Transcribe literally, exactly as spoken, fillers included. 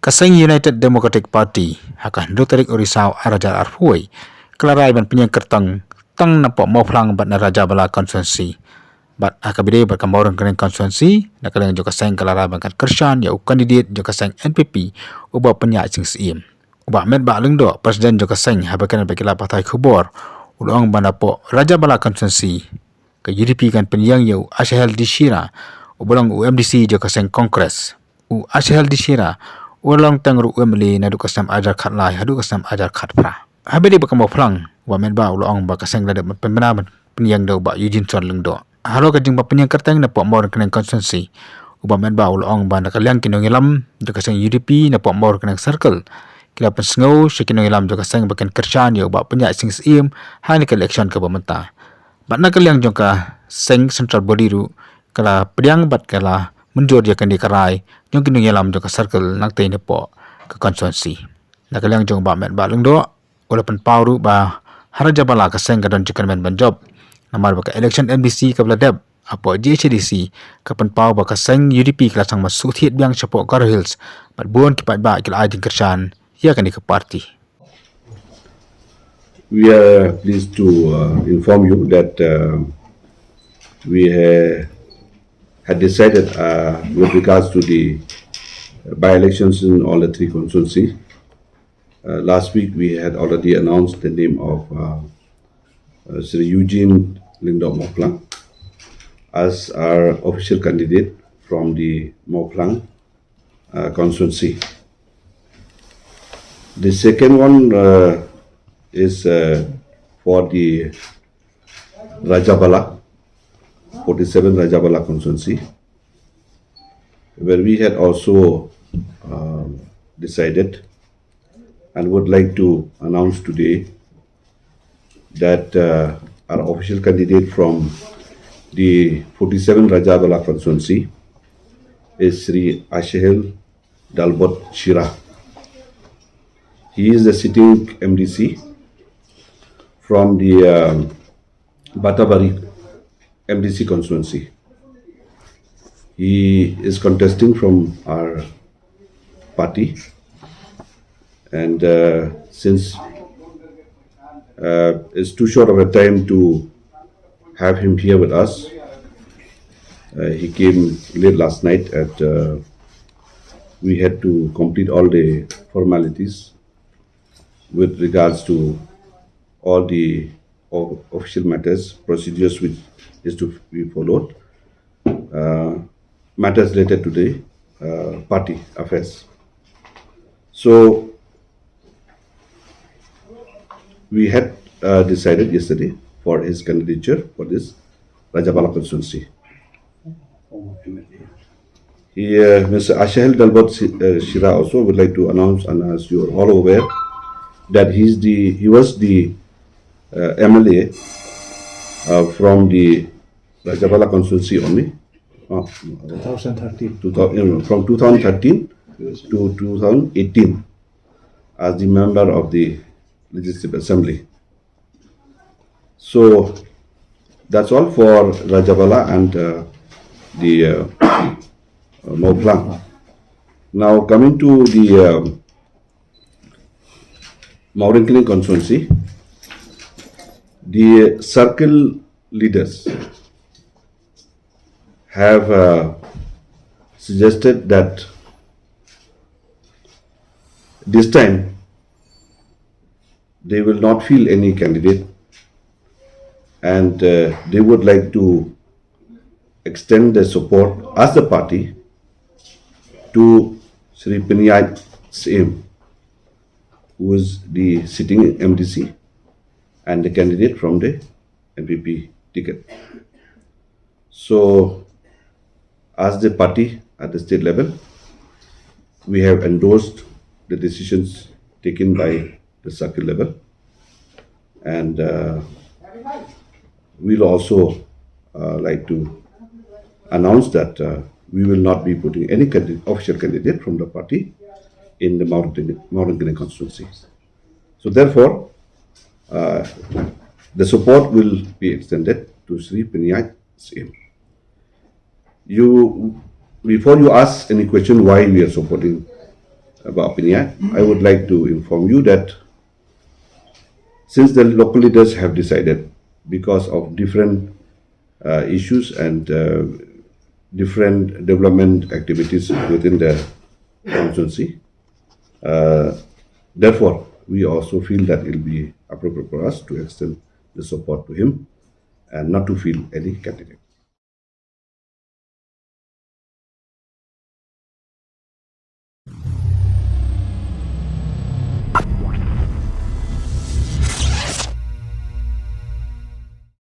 Ka seng United Democratic Party ha ka hynriew tarik u Risaw ar hajar arphew wei ka la rai ban pynïeng kyrteng tang napoh Mawphlang bad na Rajabala constituency. Bad ha kaba ïadei bad ka Mawryngkneng constituency, na ka liang jong ka seng ka la rai ban kat kyrshan ïa u candidate jong ka seng N P P, u Bah Pynïaid Sing Syiem. U Bah Metbah Lyngdoh, President jong ka seng, haba kren bad ki lad pathai khubor, u la ong ba napoh Rajabala constituency, ka U D P kan pynïeng ïa u Ashahel D Shira, uba long u M D C jong ka seng Congress. U Ashahel D Shira u la long tang ruh u M L A naduh ka snem ar hajar khatlai haduh ka snem ar hajar khatphra. Haba ïadei bad ka Mawphlang, u Bah Metbah u la ong ba ka seng la dep pynbna ban pynïeng da u Bah Eugene Sor Lyngdoh. Halor ka jingpynïeng kyrteng napoh Mawryngkneng constituency, u Bah Metbah u la ong ba na ka liang ki nongïalam jong ka seng U D P napoh Mawryngkneng circle ki la pynsngew sha ki nongïalam jong ka seng ba kin kyrshan ïa u Bah Pynïaid Sing Syiem ha kane ka election kaba mynta. Bad na ka liang jong ka seng central body ruh ka la pdiang bad ka la mynjur ïa kane ka rai jong ki nongïalam jong ka circle nangtei napoh ka constituency. Na ka liang jong u Bah Metbah Lyngdoh u la pynpaw ruh ba ha Rajabala ka seng ka don jingkyrmen ban jop, namar ba ka election M D C kaba la dep hapoh G H A D C ka pynpaw ba ka seng U D P ka la sdang ban shu thied biang shapoh Garo Hills, bad bun ki paidbah ki la ai jingkyrshan ïa kane ka party. We are pleased to uh, inform you that uh, we ha- had decided uh, with regards to the by-elections in all the three constituencies. Uh, last week we had already announced the name of uh, uh, Sri Eugene Lyngdoh Mawphlang as our official candidate from the Mawphlang uh, constituency. The second one uh, is uh, for the Rajabala, forty-seven Rajabala constituency, where we had also um, decided and would like to announce today that uh, our official candidate from the forty-seven Rajabala constituency is Sri Ashahil Dalbot Shira. He is the sitting M D C from the um, Batabari M D C constituency. He is contesting from our party, and uh, since uh, it's too short of a time to have him here with us, uh, he came late last night. At uh, we had to complete all the formalities with regards to all the o- official matters, procedures which is to be followed, uh, matters related to the uh, party affairs. So we had uh, decided yesterday for his candidature for this Rajabala constituency. He, uh, Mister Ashahil Dalbot Si- uh, Shira also would like to announce, and as you are all aware, that he's the he was the uh, M L A uh, from the Rajabala constituency only. Uh, twenty thirteen. two thousand, you know, from twenty thirteen to twenty eighteen as the member of the Legislative Assembly. So that's all for Rajabala and uh, the uh, uh, Mawphlang. Now coming to the um, Mawryngkneng constituency, the circle leaders have uh, suggested that this time they will not field any candidate, and uh, they would like to extend their support as the party to Sri Pynïaid Syiem, who is the sitting M D C and the candidate from the N P P ticket. So, as the party at the state level, we have endorsed the decisions taken by the circle level, and uh, we'll also uh, like to announce that uh, we will not be putting any candidate, official candidate from the party in the Mawryngkneng constituency. So therefore, uh, the support will be extended to Sri Pynïaid Syiem. You, before you ask any question why we are supporting Bah Opiniah, I would like to inform you that since the local leaders have decided, because of different uh, issues and uh, different development activities within the constituency, uh, therefore, we also feel that it will be appropriate for us to extend the support to him and not to field any candidate.